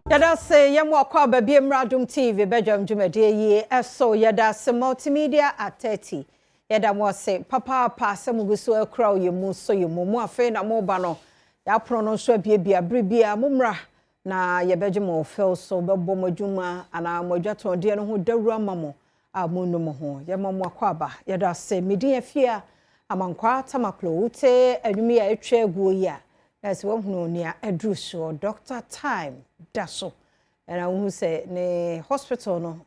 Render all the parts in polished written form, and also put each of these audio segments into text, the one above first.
Yɛda ase yɛ mo akɔ aba biem mmra Adom TV badwam dwumadie yi so. Yɛda ase Multimedia at 30. Yɛda mo ase papaapa sɛ mo gu so akura yɛ mu so yɛ mu. Mo afei na mo ba no, yɛapono no nso abiebie bere biara mo mmra na yɛbɛgye mo fɛw so bɛbɔ mo adwuma anaa mo adwatɔndeɛ no ho dawuro ama mo a mo nu mo ho. Yɛma mo akɔ aba. Yɛda ase medin Afia Amankwaa Tamaklo wote anwum yi a atwa aguo yi a na sɛ woahunu nea aduru soɔ. Doctor Time da so ɛna wohu sɛ ne hospital no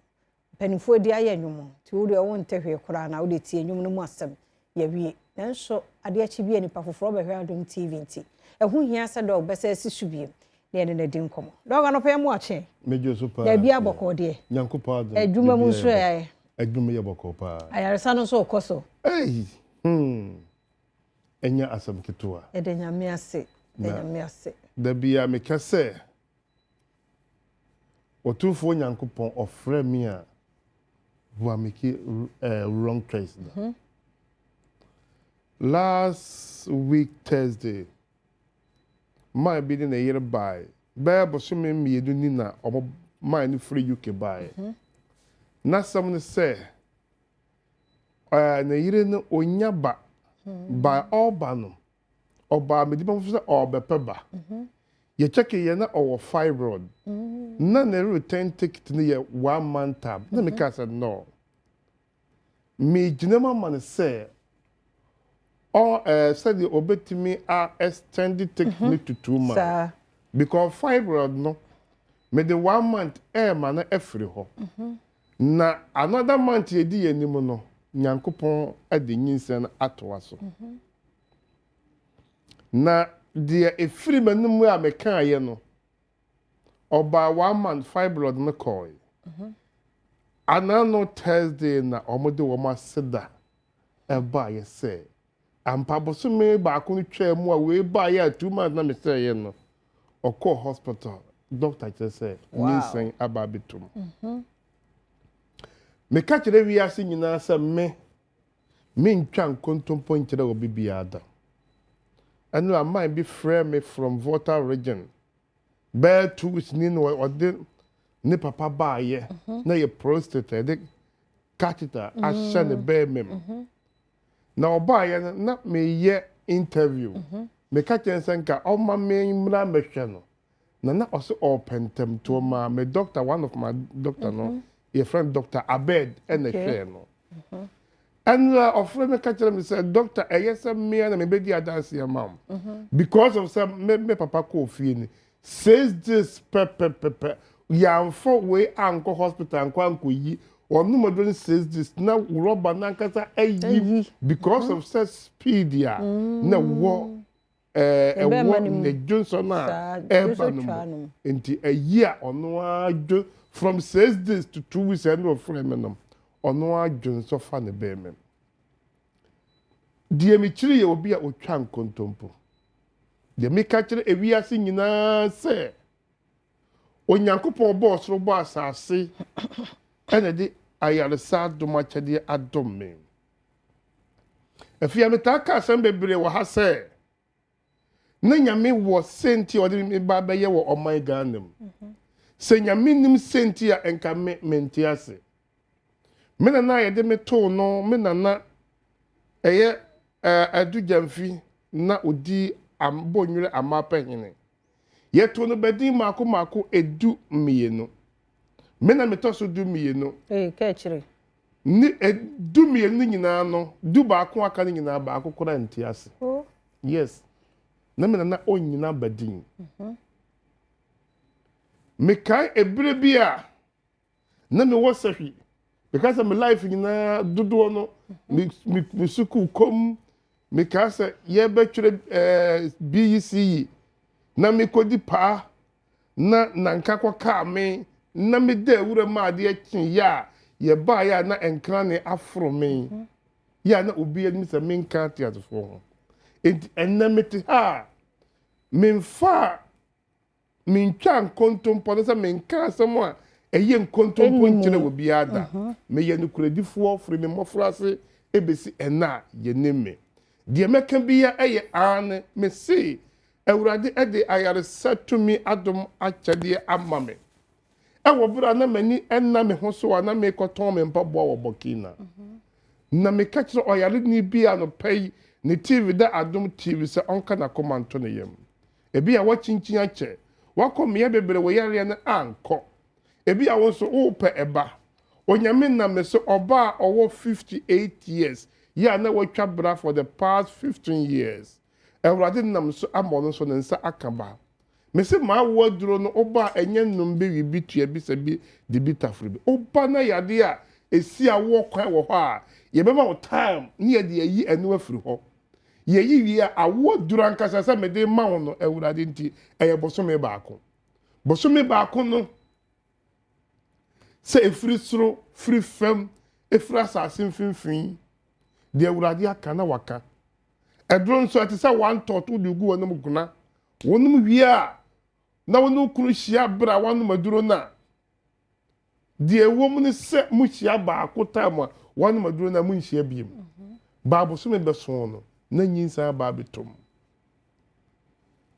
mpanimfoɔ di ayɛ nnwom nti wo deɛ wonte hwee koraa na wode tie nnwom no mu asɛm yɛwie. Nanso adeɛ akyi bi a nipa foforɔ bɛhwɛ Adom TV nti ɛho hia sɛ dɔg bɛsɛ asi so biem na yɛne no adi nkɔmmɔ. Dɔg, anɔpa yi mu akye. Megye so paa. Baabi abɔkɔɔ deɛ. Nyankopɔn adom. Adwuma mu nso ɛ. Adwuma yɛ bɔkɔɔ paa. Ayaresa no nso rekɔ so. Ei! Ɛnyɛ asɛm ketewa. Yɛda Nyame ase. Yɛda Nyame ase. Da bi a meka sɛ, Otumfoɔ Nyankopɔn ɔfrɛ me a, wa make wrong choice da. Last week Thursday, man bi ne ne yere bae. Bɛyɛ bosome 2 ni na ɔmo man no firi UK baeɛ. N'asɛm ne sɛ, ne yere no onya ba. Ba ɔba no, ɔbaa me di sɛ ɔrebɛpɛ ba. Yɛkyɛke yɛ na ɔwɔ fibroid. Na ne return ticket no yɛ 1 month time. Na meka sɛ no. Megyina mu ama no sɛ sɛdeɛ obetumi a extend ticket no to 2 months. Because fibroid no, mede 1 month ɛɛma no afiri hɔ. Na another month yɛdi yɛn anim no, Nyankopɔn de nyinsɛn no atoa so. Na deɛ efiri m'anim a mekaeɛ no, ɔbaa 1 month fibroid no kɔe. Anano Thursday na wɔde wɔn aseda ɛbaeɛ sɛ ampa bosome baako no twaa mu a wei baeɛ a 2 months na mesɛeɛ no, ɔkɔɔ hospital, doctor kyerɛ sɛ nyinsɛn aba abɛtum. Meka kyerɛ wiase nyinaa sɛ me mentwa nkontompo nkyerɛ obi biara da. Ɛno a man bi frɛ me from Volta region bɛyɛ 2 weeks ni na ɔde ne papa baayɛ na yɛ prostate yɛde catheter ahyɛ ne bɛɛma mu. Na ɔbaayɛ no na meyɛ interview. Meka kyerɛ sɛ nka ɔma me mmra mmɛhwɛ no. Na na ɔsɛ ɔpɛ ntɛmtoɔ ma me doctor, one of my doctor no, yɛfrɛ no Dr. Abed ɛna hwɛɛ no. Ɛnna ɔfrɛ me ka kyerɛ me sɛ doctor ɛyɛ sɛ mmea na mebɛdi adanseɛ ma wo. Because of sɛ me papa kɔɔ fie ni 6 days pɛpɛpɛpɛ yɛamfa wei ankɔ hospital ankɔ ankɔyi ɔnom aduro no 6 days na rɔba n'ankasa ayi because of sɛ speed a na wɔ ɛwɔ ne dwonsɔ no a ɛreba no mu. Nti ayi a ɔno ara dwo from 6 days to 2 weeks ɛna ɔfrɛ me no, ɔno ara dwonsɔ fa ne bɛrima mu. Deɛ mekyiri yɛ obi a otwa nkontompo. Deɛ meka kyerɛ ewiase nyinaa sɛ Onyankopɔn bɔɔ soro bɔɔ asase ɛna de ayaresa adom akyɛdeɛ adom me. Afei metaa ka asɛm bebree wɔ ha sɛ na Nyame wɔ senti a ɔde me ba bɛyɛ wɔ ɔman Ghana mu. Sɛ Nyame nim senti a nka me mente ase. Me nana a yɛde me too no, me nana ɛyɛ Adu Gyamfi na odi Bonnwere Amapɛhene. Yɛtoo no badin mako mako 12. Me na metɔ so 12. Ka akyire. Ne 12 no nyinaa no, 11 aka no nyinaa baako koraa nte ase. Yes. Na me nana ɔnnyina badin. Mekae ebere bi a na mewɔ sahwi. Mekae sɛ me life nyinaa dodoɔ no, me sukuu kɔm, mekae sɛ yɛbɛtwerɛ BECE na mekɔdi paa na nanka kɔkaa me na meda awura mu adeɛ kyeeɛ a yɛbaeɛ a na nkrane aforo me. Yɛ a na obi anim sɛ menka ateasefoɔ ho. Enti ɛnnɛ mete ha a, memfa mentwa nkontompo no sɛ menka asɛm a ɛyɛ nkontompo nkyerɛ obiara da. Meyɛ nokorɛdifoɔ firi me mmɔfraase ɛbɛsi ɛnnɛ a yɛnim me. Deɛ mɛka biara ɛyɛ aane, mese. Awurade de ayaresa tumi adom akyɛdeɛ ama me. Ɛwɔ berɛ a na m'ani nna me ho so a na merekɔtɔn me mpaboa wɔ Burkina. Na meka kyerɛ ɔyareni bi anɔpa yi ne TV da Adom TV sɛ ɔnka n'akoma nto ne yam. Ebia woakyinkyin akyɛ, woakɔ mmea bebree wo yareɛ no ankɔ. Ebia wo nso worepɛ ɛba. Onyame nam me so ɔbaa a ɔwɔ 58 years yi a na watwa bra for the past 15 years. Awurade nam so ama ɔno nso ne nsa aka ba. Mese m'awo aduro no woba a ɛnyɛ nom bi we bi tua bi sɛ bi de bi tafere bi. Woba na yadeɛ a ɛsi awoɔ kwan wɔ hɔ a yɛbɛma wo time ne yɛde ayi ɛno afiri hɔ. Yɛyi wie a awoɔ aduro ankasa sɛ mede ma wo no Awurade nti ɛyɛ bosome baako. Bosome baako no sɛ ɛfiri soro, firi fam, ɛfiri asase mfimfini, deɛ Awurade aka na waka. Ɛduro nso ɛte sɛ one thought wode gu w'anom gona. Wonom wie a, na wo ne wo kunu hyia berɛ a woanom aduro no a, deɛ ɛwɔ mu ne sɛ mohyia baako time a woanom aduro no a monhyia biem. Baa bosome bɛso no, na nyinsɛn aba abɛtɔ mu.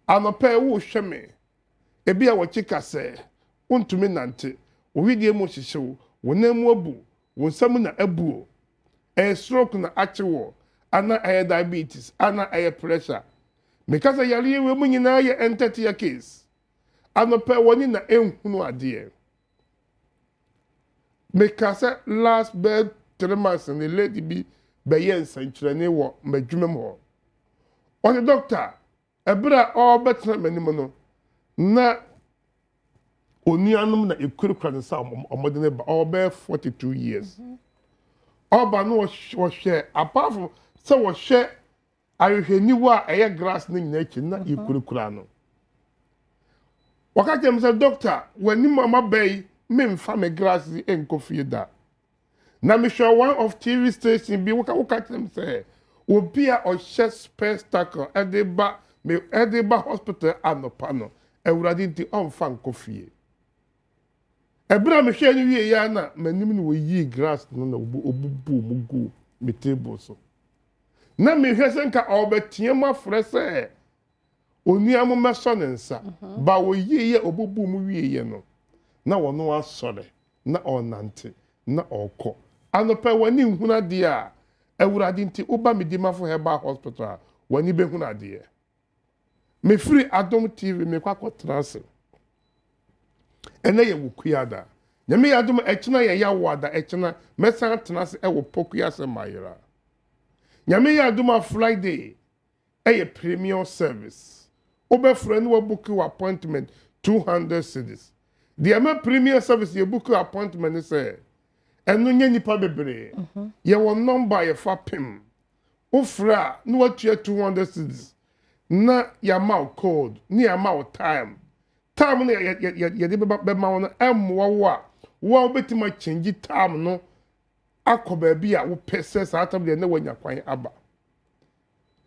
Anɔpa yi worehwɛ me, ebia w'akyi kasɛɛ, wontumi nnante, wo wedeɛ mu hyehye wo, wo nan mu abu, wo nsa mu na abu o. Ɛyɛ stroke na akye wo anaa ɛyɛ diabetes anaa ɛyɛ pressure. Meka sɛ yareɛ wei mu nyinaa yɛ ntɛtea case. Anɔpa yi w'ani na ɛnhunu adeɛ. Meka sɛ last bɛyɛ 3 months ne lady bi bɛyɛ nsɛnkyerɛnne wɔ m'adwuma mu hɔ. Ɔse doctor, ɛberɛ a ɔrebɛtena m'anim no, na onuanom na ekurakura ne nsa a wɔde ne ba ɔbɛyɛ 42 years. Ɔba no wɔhwɛ apart from sɛ wɔhwɛ ahwehwɛniwa a ɛyɛ glass no nyinaa akyi na yɛkurakura no. Wɔka kyerɛ me sɛ doctor, w'anim a maba yi memfa me glass yi nkɔ fie da. Na mehwɛ one of TV station bi woka kyerɛ me sɛ obi a ɔhyɛ spectacle ɛde ba me ɛde ba hospital anɔpa no Awurade nti ɔmfa nkɔ fie. Ɛberɛ a mehwɛ no wie ya na m'anim no wɔyii glass no na obubu mu gu me table so. Na mehwɛ sɛ nka ɔbɛteɛ mu afrɛ sɛ onua mo mmɛsɔ ne nsa. Ba wɔyii yɛ obubu mu wieɛ no na wɔno asɔre na ɔnante na ɔkɔ. Anɔpa w'ani nhunu adeɛ a Awurade nti woba Medimafo Herbal Hospital a w'ani bɛhunu adeɛ. Mefiri Adom TV mekɔ akɔtena ase. Ɛnɛ yɛ Wukuada. Nyame yɛ adom ɛkyena yɛ Yawoada ɛkyena mɛsan atena ase ɛwɔ Pokuase Mayera. Nyame yɛ adom a Friday ɛyɛ premium service. Wobɛfrɛ na wabook wo appointment 200 cedis. Deɛ ɛma premium service yɛ book appointment ne sɛ ɛno nyɛ nipa bebree. Yɛwɔ number a yɛfa pem. Wofrɛ a na watua 200 cedis na yɛama wo code ne yɛama wo time. Time no yɛde bɛma wo no ɛmmoa wo a wo a wobɛtumi akyɛngye time no akɔ baabi a wopɛ sɛ saa time deɛ na wanya kwan aba.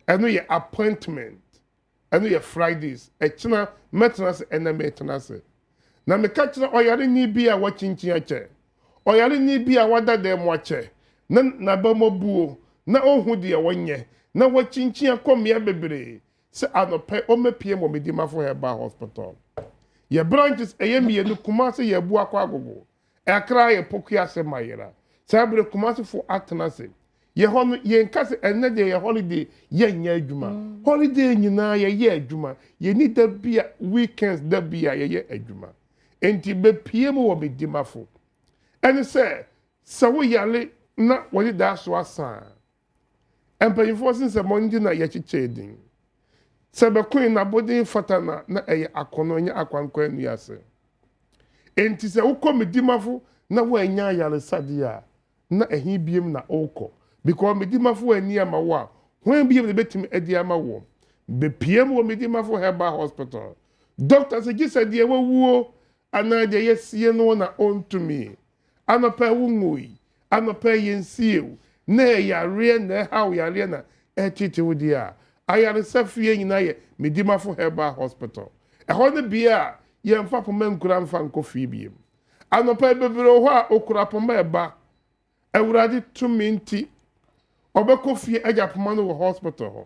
Ɛno yɛ appointment. Ɛno yɛ Fridays. Ɛkyena mɛtena ase ɛnɛ mɛtena ase. Na meka kyerɛ ɔyareni bi a wakyinkyin akyɛ, ɔyareni bi a wada dan mu akyɛ, na n'aba mu abuo, na ɔnhu deɛ ɔnyɛ, na wakyinkyin akɔ mmea bebree sɛ anɔpa ɔmmɛpie wɔ Medimafo Herbal Hospital. Yɛ branches ɛyɛ mmienu, Kumase yɛ Abuakɔ Agogo, Accra yɛ Pokuase Mayera. Saa bere Kumasefo atena ase. Yɛ hɔ no yɛnka sɛ ɛnnɛ deɛ yɛ holiday yɛnyɛ adwuma. Holiday nyinaa yɛyɛ adwuma. Yɛni da bi a weekends da bi a yɛyɛ adwuma. Enti bɛpie mu wɔ Medimafo. Ɛne sɛ sɛ woyare na wɔde daa so asa a, mpanyinfoɔ sen sɛ mɔnde na yɛkyekyɛ din. Sɛ bɛkoe na aboden fata na ɛyɛ akɔnɔ nyɛ akwankwa anu ase. Enti sɛ wokɔ Medimafo na woanya ayaresadeɛ a, na ɛhe biem na wokɔ? Because Medimafo ani ama wo a, hwan biem na ebetumi adi ama wo? Bepiem wɔ Medimafo Herbal Hospital. Doctor sɛ gye sɛ deɛ wawuo anaa deɛ yɛasie no na ɔntumi. Anɔpa wo nwui, anɔpa yɛnsie wo, na ɛyareɛ na ɛhaw yareɛ na ɛtete wo deɛ a, ayaresa fie nyinaa yɛ Medimafo Herbal Hospital. Ɛhɔ ne bea a yɛmfa poma nkura mfa nkɔ fie biem. Anɔpa bebree wɔ hɔ a okura poma ɛba. Awurade tumi nti, ɔbɛkɔ fie agya poma no wɔ hospital hɔ.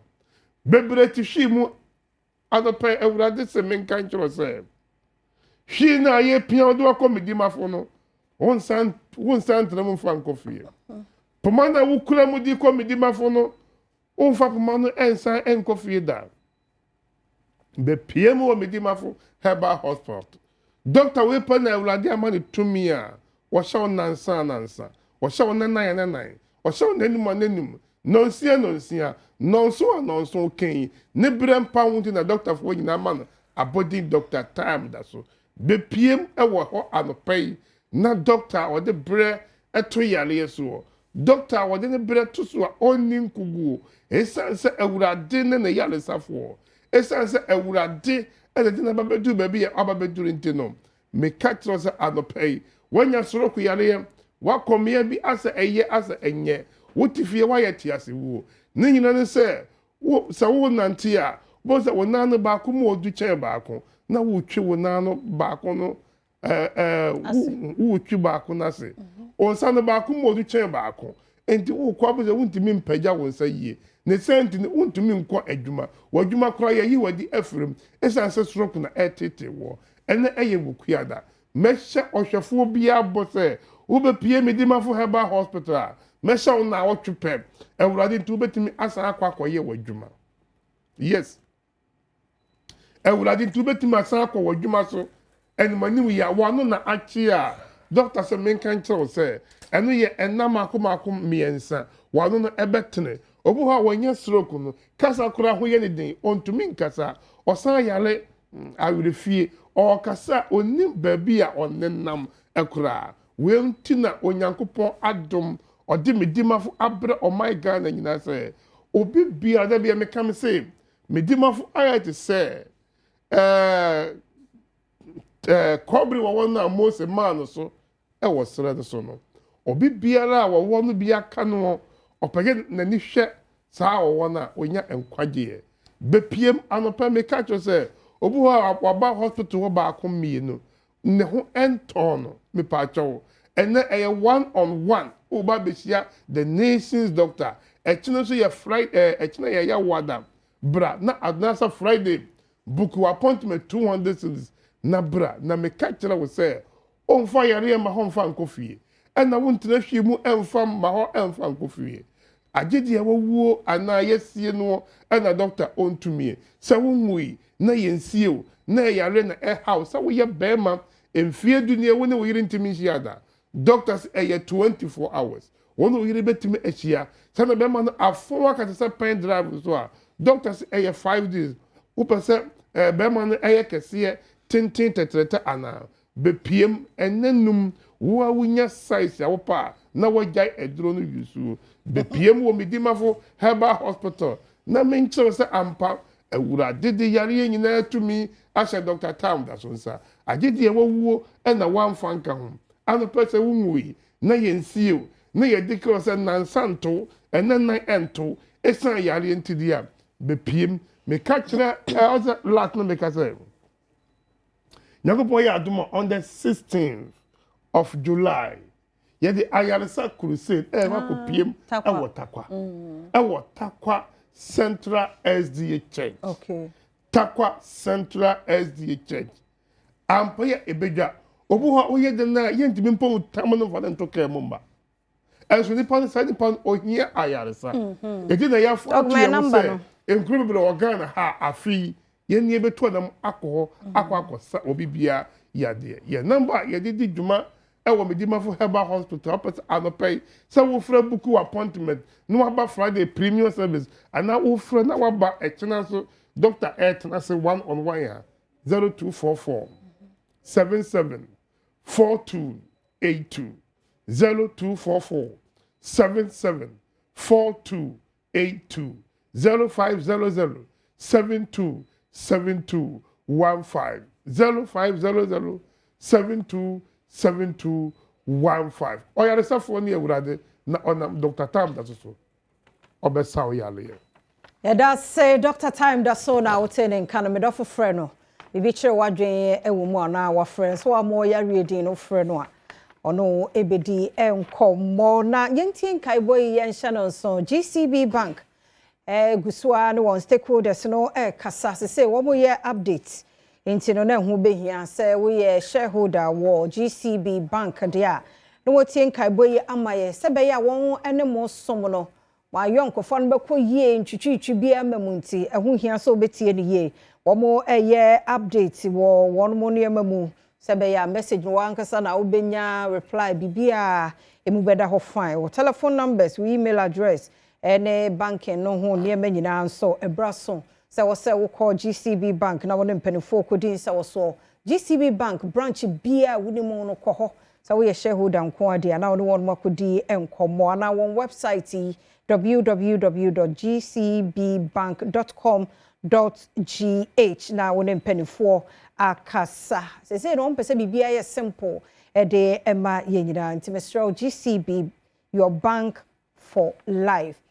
Bebree te hwii mu. Anɔpa yi, Awurade se menka nkyerɛ wo sɛ, hwii no a yɛpia wo de wakɔ Medimafo no, wonsan wonsan ntena mu mfa nkɔ fie. Poma no a wokura mu de kɔ Medimafo no, womfa poma no nsan nkɔ fie da. Bepue mu wɔ Medimafo Herbal Hospital. Dɔkta wei pɛ na Awurade ama no tumi a wɔhyɛ wo nansa anansa, wɔhyɛ wo nanan ananan, wɔhyɛ wo nanum ananum, nɔnsia nɔnsia, nɔnson anɔnson kɛn ne berɛ mpa ho nti na dɔktafoɔ nyinaa ma no abɔdin Dɔkta Time da so. Bepue mu wɔ hɔ anɔpa yi na dɔkta a ɔde berɛ to yareɛ soɔ, dɔkta a wɔde ne berɛ to so a ɔnni nkoguo, ɛsiane sɛ Awurade ne ne yaresafoɔ, ɛsiane sɛ Awurade na ɛde no aba bɛduru baabi a waba bɛduru nti no, meka kyerɛ wo sɛ anɔpa yi, woanya soroko yareɛ, woakɔ mmea bi asɛ ɛyɛ asɛ ɛnyɛ, wote fie woayɛ teasewuo. Ne nyina ne sɛ, wo, sɛ worenante a, wobɛhu sɛ wo nan no baako mu ɔdu kyɛn baako, na woretwe wo nan no baako no woretwi baako no ase. Wo nsa no baako mu ɔdu kyɛn baako. Enti wokɔ abɔ sɛ wontumi mpagya wo nsa yie. Ne saa nti no, wontumi nkɔ adwuma. W'adwuma koraa yɛayi w'adi afiri mu ɛsiane sɛ stroke na ɛreteetee woɔ. Ɛnnɛ ɛyɛ Wukuada. Mɛhyɛ ɔhwɛfoɔ biara bɔ sɛ wobɛpue Medimafo Herbal Hospital a, mɛhyɛ wo naawɔtwe pɛ. Awurade nti wobɛtumi asan akɔ akɔyɛ w'adwuma. Yes. Awurade nti wobɛtumi asan akɔ w'adwuma so animanim yi a w'ano na akye a dɔkta sɛ menka nkyerɛ wo sɛ ɛno yɛ ɛna mako mako mmiɛnsa w'ano no ɛbɛtene. Obi hɔ a wanya stroke no kasa koraa ho yɛ ne den ɔntumi nkasa ɔsan yare awerɛfie ɔɔkasa a ɔnnim baabi a ɔnenam koraa. Wei nti na Onyankopɔn adom ɔde me dimafo abrɛ ɔman Ghana nyinaa sɛ obi biara da bia meka me se Me dimafo ayɛ te sɛ ɛɛ ɛɛ kɔbere wɔwɔ no a Mose maa no so wɔ serɛ no so no. Obi biara a wɔwɔ no bi aka no, ɔpɛgya n'ani hwɛ saa ɔwɔ no a, ɔnya nkwagyeɛ. Bɛpiem anɔpa meka kyerɛ sɛ obi hɔ a waba hospital hɔ baako mmienu, ne ho ntɔɔ no mepaakyɛw ɛnɛ ɛyɛ one on one woba abɛhyia the nations doctor ɛkyena nso yɛ Friday ɛɛ ɛkyena yɛ yawoada bra na anaasɛ Friday book wo appointment 200 cedis na bra na meka kyerɛ wo sɛ womfa yareɛ mma hɔ mfa nkɔ fie ɛna wontena hwee mu ɛmfa mma hɔ ɛmfa nkɔ fie Agye deɛ wawuo anaa yɛasie noɔ na dɔkta ɔntumie. Sɛ wonwui na yɛnsie wo na ɛyare na ɛha wo sɛ woyɛ barima mfeɛ du nie wo ne wo yere ntumi nhyia da. Dɔkta se ɛyɛ 24 hours wo ne wo yere bɛtumi ahyia. Sɛ na bɛrima no afɔn aka te sɛ pen drive nso a dɔkta se ɛyɛ 5 days. Wopɛ sɛ bɛrima no yɛ kɛseɛ tenten tɛtrɛtɛ anaa? Bepiem ɛnɛ num wo a wonya size a wopɛ a na wagyae aduro no use. Bepiem wɔ Medimafo Herbal Hospital na menkyerɛ wo sɛ ampa Awurade de yareɛ nyinaa tumi ahyɛ Doctor Tam da so nsa. Agye deɛ wawuo na wamfa nka ho. Anɔpa sɛ wonwui na yɛnsie wo na yɛde kra wo sɛ nansa nto ɛnɛ nan ɛnto ɛsiane yareɛ nti deɛ a, bepiem. Meka kyerɛ ɛ ɔsɛ last na meka sɛ. Nyankopɔn yɛ adom a on the 16th of July yɛde ayaresa crusade ɛreba eh, kɔpiem ah, ɛwɔ Takwa ɛwɔ Takwa Central SDA Church. Okay. Takwa Central SDA Church. Ampa yɛ ebedwa. Obi hɔ a woyɛ den a yɛntumi mpɔ tam no mfa no nto kaa mu mma. Ɛnso nipa no saa nipa no ohia ayaresa. Eti na yɛafo ato yɛn ho sɛ nkuro bebree wɔ Ghana ha a afe yi yɛn ni yɛbɛtu anam akɔ hɔ akɔ akɔsa obi biara yadeɛ. Yɛn namba a yɛde di dwuma ɛwɔ Medimafo Herbal Hospital wopɛ sɛ anɔpa yi sɛ wofrɛ book wo appointment na waba Friday premium service anaa wofrɛ na waba ɛkyena nso doctor ɛretena ase one on one a 0244 77 4282 0244 77 4282 0500 72 72 15 0500 72 72 15 Ɔyaresafoɔ ne Awurade na ɔnam Dr. Tam da so so ɔbɛsa wo yareɛ. Yɛda ase Doctor Time da so na wote ne nka no medɔfo frɛ no biribi kyerɛ w'adwen wɔ mu anaa wafrɛ no sɛ wama ɔyareɛ din no wofrɛ no a ɔno ɛbɛdi nkɔmmɔ na yɛntie nkaebɔ yi yɛnhyɛ no nso GCB Bank. Gu so ara ne wɔn stakeholders no rekasa. Sesei wɔyɛ update nti no na ɛho bɛhia sɛ woyɛ shareholder wɔ GCB Bank deɛ a na wɔtie nkaebɔ yi ama yɛ sɛ bɛyɛ a wɔn ne mo som no wɔn ayɔnkofa no bɛkɔ yie ntwitwitwi biara ma mu nti ɛho hia sɛ wobɛtie no yie. Wɔn ɛyɛ update wɔ wɔn mo nneɛma mu sɛ bɛyɛ a message no wankasa na wobɛnya reply biribiara emu bɛda hɔ fine. Wɔ telephone numbers, wo email address ɛne banking no ho nneɛma nyinaa nso ɛbra so sɛ wɔsɛ wokɔ GCB Bank na wɔne mpanimfoɔ kɔdi nsa wɔ soɔ. GCB Bank branch biara a wonim no kɔ hɔ sɛ woyɛ shareholder nko adeɛ anaa wɔne wɔn akɔdi nkɔmmɔ anaa wɔn website yi www.gcbbank.com.gh na wɔne mpanimfoɔ akasa. Sɛsɛ no wɔn pɛ sɛ biribiara yɛ simple ɛde ɛma yɛn nyinaa nti mesrɛ wo, GCB, your bank for life.